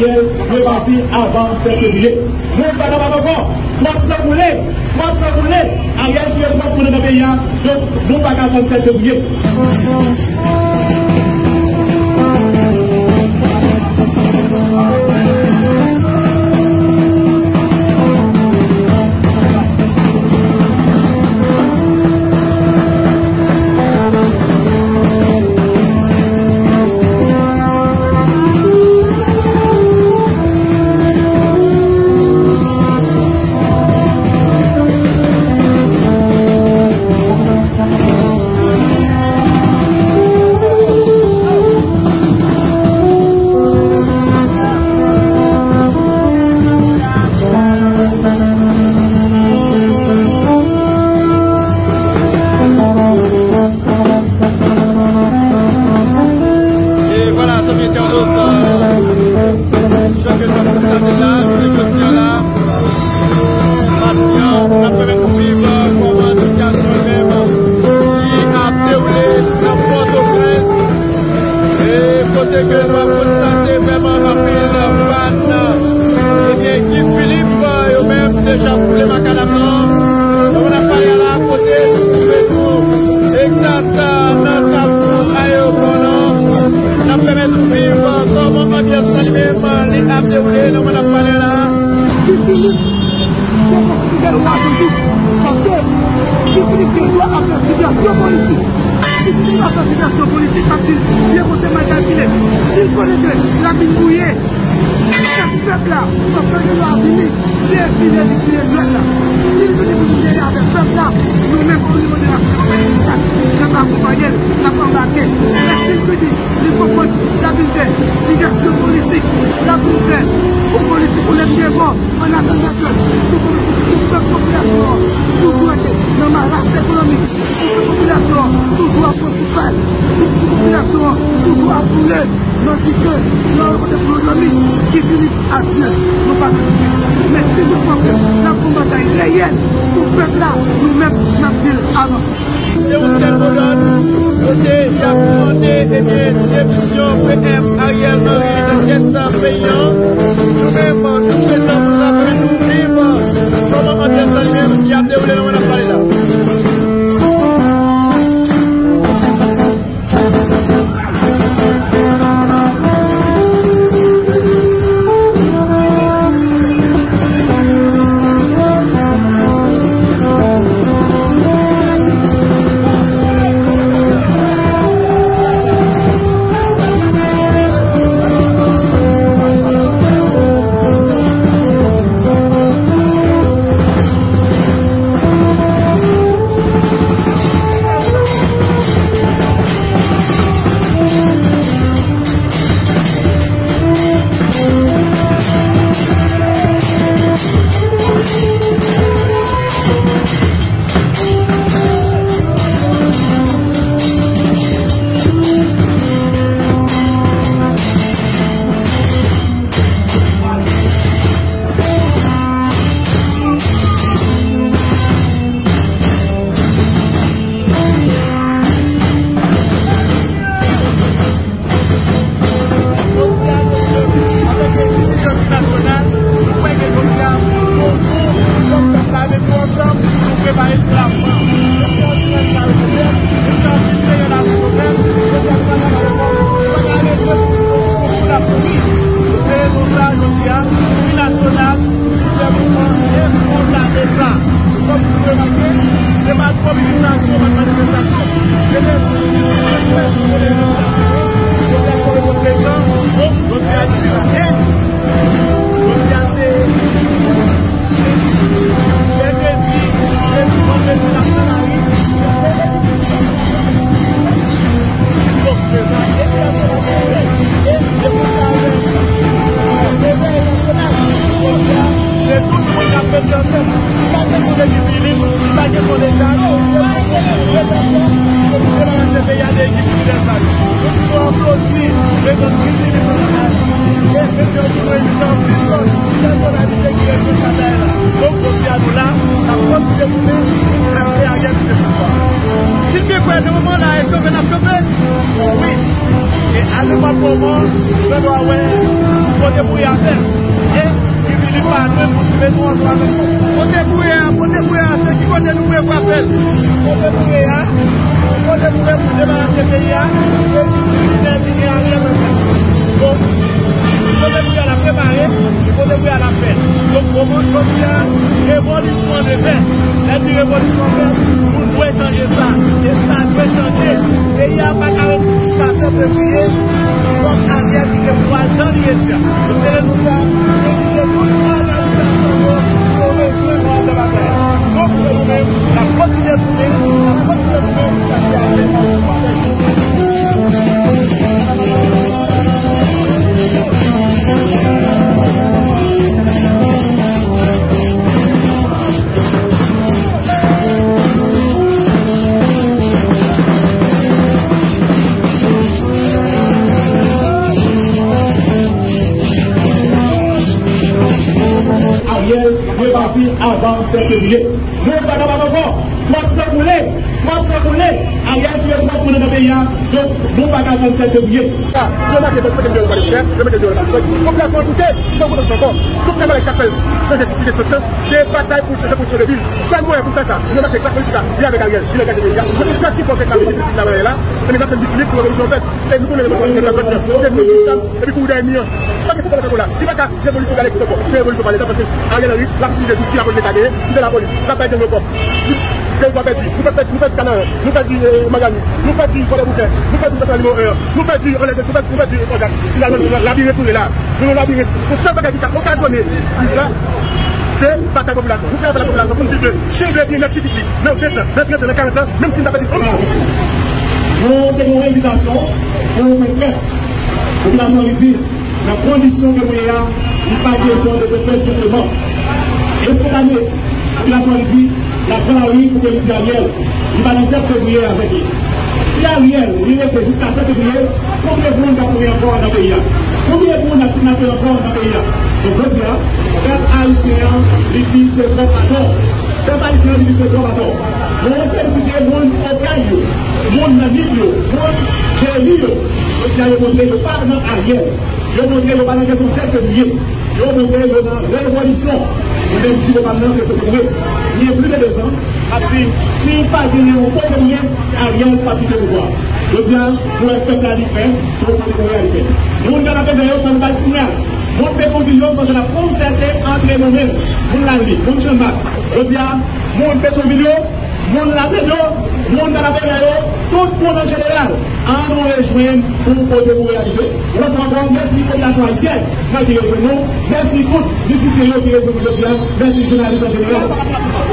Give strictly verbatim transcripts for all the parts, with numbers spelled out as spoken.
Dwe pati avan sèt fevriye. Nou pa kapab ankò. Twòp san koule. Twòp san koule. Ariel tiye twòp moun nan peyi a. Donk, nou pa ka atann sèt fevriye. E vwala, zanmi entènot, jan ke sa konstate la, jounen jodi a la, maten an, n ap pèmèt nou viv kòman sitiyasyon li menm ki ap dewoule nan Pòtoprens. E kote ke nou ap konstate vrèman anpil fan, ebyen, Guy Philippe, yo menm deja boule makadam nan. Pandan n ap pale a la, kote nou twouve nou egzat nan Kafou Ayewopò nan, n ap pèmèt nou viv kòman anbyans lan li menm li ap dewoule nan moman n ap pale a la. Guy Philippe, se konfidèl ou a toujou, paske Guy Philippe gen dwa ap fè divèsyon politik. Si Guy Philippe ap fè divèsyon politik, m ap di l byen kote m al kalkile. Si l konnen ke l ap vin touye, chèf pèp la, fòk ke yo a vini, se vini li touye jwèt la. Si l vini pou touye avèk pèp la, nou menm o nivo de la sosyete, n ap akonpaye l, n ap anbake. Men si l vini, li konprann l ap vin fè divèsyon politik, l ap vin fè yon politik pou lènmi devò, an atandan ke pou, pou, pou pèp popilasyon an toujou rete nan maras ekonomik, pou pèp popilasyon an toujou ap pran kout bal, pou, pou popilasyon an toujou ap boule nan dife, nan kote pou yo dòmi, ki fini, adye, nou pa nan dife. Men si nou panse n ap fè yon batay reyèl pou pèp la, nou menm, n ap di l avanse. Se yon sèl modòd, kote y ap mande, ebyen, demisyon PM Ariel Henry nan tèt peyi a. Nou menm, nou prezan pou n ap fè nou viv kòman anbyans lan li menm ki ap dewoule nan moman n ap pale la. Jodi a, nou antanke enstitisyon nasyonal, nou kwè ke jodi a, nou, nou, nou, pèp la, met nou ansanm, nou prepare sou lavan. Jodi a, nou nan sa yo pwoblèm, nou nan anpil peryòd avèk pwoblèm, jodi a, nou pa ka pale kòb, nou pa ka rete pou, pou, pou lapolis. Se rezon sa, jodi a, nou nasyonal, Gouvènman eskontate sa. Kòm nou remake, se pa t mobilizasyon, pa t manifestasyon. Se de sipèsyon de manifestasyon. Jodi a, kòm nou prezan, bon, jodi a, nou prezante. Jodi a, se mèkredi, se vandredi, n ap nan lari. Se tout moun k ap mete ansanm. Li pa kesyon de Guy Philippe, li pa kesyon de Jeannot. Se pou nou debarase peyi a de ekip lidè sa yo. Nou toujou aplodi prezans Guy Philippe nan bagay. E, e, e, nou envite anpil lòt pèsonalite ki responsab bagay la. Donk, jodi a, nou la, n ap kontinye goumen jiskaske Ariel kite pouvwa. Si n byen kwè, nan moman la, e chove n ap chove. Bon, wi. E a nenpòt moman, nou dwe wè Kote pou y a fè l. E, li, li pa lwen pou sou bezwen ansanm avèk nou. Kote pou y a, kote pou y a fè, ki kote nou prevwa fè l. Kote pou y a, kote pou y a pou debarase peyi a, e, ki kriminèl ki gen Ariel nan tèt. Bon, kote pou y a la prepare, kote pou y a la fè l. Donk, moman jodi a, revolisyon an dwe fèt. Lè di revolisyon fèt, nou dwe chanje sa. E sa dwe chanje. Peyi a pa ka ret jiska sèt fevriye, kòm Ariel ki gen pouvwa jan li ye di a. Se rezon sa, nou envite tout òganizasyon yo pou yo rejwenn nou ansanm avè nou. Donk, nou menm, n ap kontinye goumen, n ap kontinye goumen jiska se Ariel nan pouvwa. Ariel dwe pati avan sèt fevriye. Nou pa kapab ankò. Twòp san koule. Twòp san koule. Ariel tiye twòp moun nan peyi a. Donk, nou pa ka tann sèt fevriye. Yo make vennsenk milyon dola de prè, yo mete deyò nan kafou. Popilasyon an doute, li pa kontan ankò. Tout travay k ap fè chanje sitiyasyon, se batay pou chanje kondisyon de vi. Sèl mwayen pou fè sa, yo make klas politik la, li avèk Ariel, li angaje peyi a. Pou nou fè sipò klas politik la, la, la, e nou ap tann Guy Philippe pou revolisyon fèt. E nou konnen revolisyon fèt la, se nou ki sa, epi kouri dèyè mi an. Pa gen sipò nan pèp la. Li pa ka revolisyon gale tout ankò. Se revolisyon pale sa, paske Ariel Henry, l ap itilize zouti lapolis Leta genyen, kite lapolis, l ap bay gang yo kòb. Li, tèritwa pèdi. Nou pèdi, nou pèdi Kanaran, nou pèdi, eh, Marani, nou pèdi Fòdèboukè, nou pèdi Pòtalimo, eh, nou pèdi anlè, nou pèdi, nou pèdi Fòjak. Finalman, nou nan labirent nou ye la. Nou nan labirent. Se sèl bagay ki ka okazyone kriz la, se batay popilasyon. Nou fè apèl a popilasyon pou n di ke si l vle byennèt pitit li, nan ven tan, nan trant tan, nan karant tan, menm si n ta pèdi tout. Nou te gen yon envitasyon pou mètrès. Popilasyon an di, nan kondisyon ke nou ye a, li pa kesyon de mètrès senpleman. Espontane, popilasyon an di, l ap pran lari pou ke li di Ariel, li pa nan sèt fevriye avèk li. Si Ariel, li rete jiska sèt fevriye, konbyen moun k ap mouri ankò nan peyi a? Konbyen moun ap kidnape ankò nan peyi a? Donk, jodi a, pèp ayisyen an, li di se twòp atò. Pèp ayisyen an, li di se twòp atò. Nou felisite moun Okay yo, moun nan Nip yo, moun Jeli yo. Jodi a, yo montre yo pa nan Ariel. Yo montre yo pa nan kesyon sèt fevriye. Yo montre yo nan revolisyon. Mwen menm, si yo pa nan, se kote mwen ye. Gen plis de dezan, m ap di, si pa genyen yon kote mwen ye, Ariel p ap kite pouvwa. Jodi a, nou wè pèp la li fè, pou kote mwen ye a li fè. Moun Kanapevè yo, fò nou bay sinyal. Moun Petyonvil yo, fò se n ap konsète antre nou menm. Moun Lali, moun Channmas. Jodi a, moun Petyonvil yo, moun Laplenn yo, moun Kanapevè yo, tout moun an jeneral, ann nou rejwenn pou kote pou reyalize. Yon lòt fwa ankò, mèsi popilasyon ayisyèn nan ki rejwenn nou, mèsi tout mizisyen yo ki rejwenn nou jodi a, mèsi jounalis an jeneral.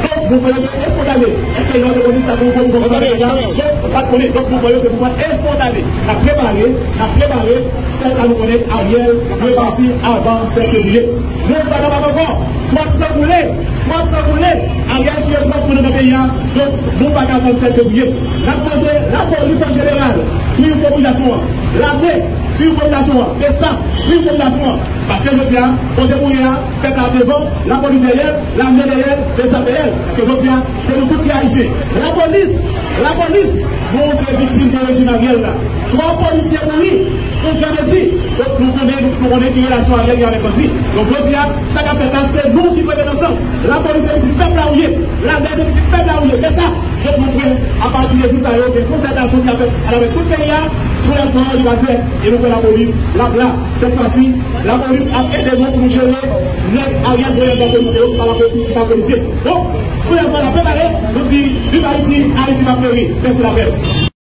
Donk, mouvman yo se espontane. Èske yo te konnen sa pou mouvman konsa deja? Non, yo pa t konnen. Donk, mouvman yo se mouvman espontane. N ap prepare, n ap prepare. Sèl sa nou konnen, Ariel dwe pati avan sèt fevriye. Nou pa kapab ankò. Twòp san koule, twòp san koule. Ariel tiye twòp moun nan peyi a. Donk, nou pa ka tann sèt fevriye. N ap mande lapolis an jeneral, swiv popilasyon an. Lame, swiv popilasyon an. Bsap, swiv popilasyon an. Paske jodi a, kote pou ye a, pèp la devan, lapolis dèyè l, lame dèyè l, bsap dèyè l. Paske jodi a, se nou tout ki ayisyen. Lapolis, lapolis, nou se viktim de rejim Ariel la. Twòp polisye mouri pou granmesi. Donk, nou konnen, nou konnen ki relasyon Ariel gen avèk bandi. Donk, jodi a, sa k ap fèt la, se nou ki dwe met ansanm. Lapolis, se pitit pèp la ou ye. Lame, se pitit pèp la ou ye. Bsap. Donk, nou kwè, apati de jou sa yo, gen konsètasyon ki ap fèt atravè tout peyi a. Soulèvman an, li pral fèt. E nou kwè lapolis, l ap la. Sèt fwa si, lapolis ap ede nou pou nou jere nèg Ariel voye anndan polisye yo ki pa lapolis, ki pa polisye. Donk, soulèvman an ap prepare, nou di, viv Ayiti, Ayiti p ap peri. Mèsi laprès.